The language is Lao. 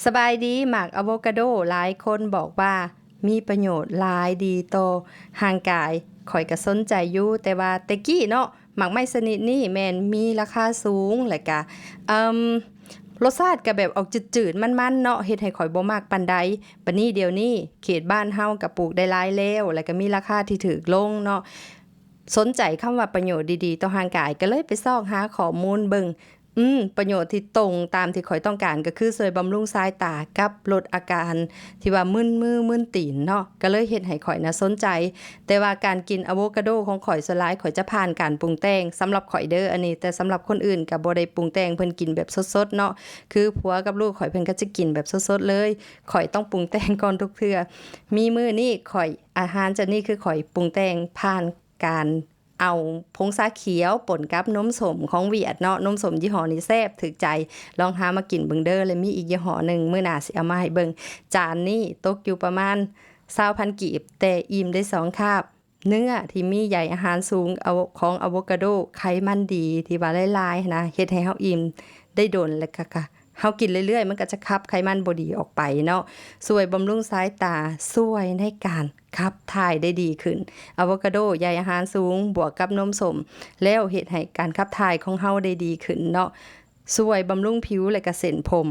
ສະບາຍດີ ໝາກອາໂວກາໂດ ຫຼາຍຄົນບອກວ່າມີປະໂຫຍດຫຼາຍ ດີຕໍ່ຮ່າງກາຍ. ຂ້ອຍກໍສົນໃຈຢູ່ ແຕ່ວ່າແຕ່ກີ້ເນາະ ໝາກໄມ້ຊະນິດນີ້ແມ່ນມີລາຄາສູງ ແລະກະ ເອີ່ມ ລົດຊາດກໍແບບອອກຈືດໆ ມັນໆ ເນາະ ເຮັດໃຫ້ຂ້ອຍບໍ່ມັກປານໃດ. ບັດນີ້ດຽວນີ້ເຂດບ້ານເຮົາກໍປູກໄດ້ຫຼາຍແລ້ວ ແລະກໍມີລາຄາທີ່ຖືກລົງເນາະ. ສົນໃຈຄຳວ່າປະໂຫຍດດີໆຕໍ່ຮ່າງກາຍ ກໍເລີຍໄປຊອກຫາຂໍ້ມູນເບິ່ງ. ອືມ ປະໂຫຍດທີ່ຕົງຕາມທີ່ຂ້ອຍຕ້ອງການ ກໍຄືຊ່ວຍບຳລຸງສາຍຕາ ກັບລົດອາການທີ່ວ່າມຶນມືມຶນຕີນເນາະ ກໍເລີຍເຮັດໃຫ້ຂ້ອຍນະສົນໃຈ. ແຕ່ວ່າການກິນອາໂວກາໂດຂອງຂ້ອຍ ສ່ວນຫຼາຍຂ້ອຍຈະຜ່ານການປຸງແຕ່ງ ສຳລັບຂ້ອຍເດີ້ ອັນນີ້ ແຕ່ສຳລັບຄົນອື່ນກໍບໍ່ໄດ້ປຸງແຕ່ງ ເພິ່ນກິນແບບສົດໆ ເນາະ. ຄືຜົວກັບລູກຂ້ອຍ ເພິ່ນກໍຈະກິນແບບສົດໆ ເລີຍ ຂ້ອຍຕ້ອງປຸງແຕ່ງກ່ອນທຸກເທື່ອ. ມີມື້ນີ້ຂ້ອຍ ອາຫານຈານນີ້ຄືຂ້ອຍປຸງແຕ່ງຜ່ານການເອົາຜົງຊາຂຽວປົນກັບນົມສົ້ມຂອງຫວຽດເນາະ. ນົມສົ້ມຍີ່ຫໍ້ນີ້ແຊບຖືກໃຈ ລອງຫາມາກິນເບິ່ງເດີ້. ແລະມີອີກຍີ່ຫໍ້ໜຶ່ງ ມື້ໜ້າຊິເອົາມາໃຫ້ເບິ່ງ. ຈານນີ້ຕົກຢູ່ປະມານຊາວພັນກີບ ແຕ່ອີ່ມໄດ້ສອງຄາບ. ເນື້ອທີ່ມີໃຍອາຫານສູງ ເອົາ ຂອງອາໂວກາໂດ ໄຂມັນດີ ທີ່ວ່າຫຼາຍໆ ນະ ເຮັດໃຫ້ເຮົາອີ່ມໄດ້ດົນ ແລະກະ ກະ ເຮົາກິນເລື້ອຍໆ ມັນກໍຈະຂັບໄຂມັນບໍ່ດີອອກໄປເນາະ. ຊ່ວຍບຳລຸງສາຍຕາ ຊ່ວຍໃນການຂັບຖ່າຍໄດ້ດີຂຶ້ນ. ອາໂວກາໂດ ໃຍອາຫານສູງ ບວກກັບນົມສົ້ມ ແລ້ວເຮັດໃຫ້ການຂັບຖ່າຍຂອງເຮົາໄດ້ດີຂຶ້ນເນາະ. ຊ່ວຍບຳລຸງຜິວ ແລະກະເສັ້ນຜົມ.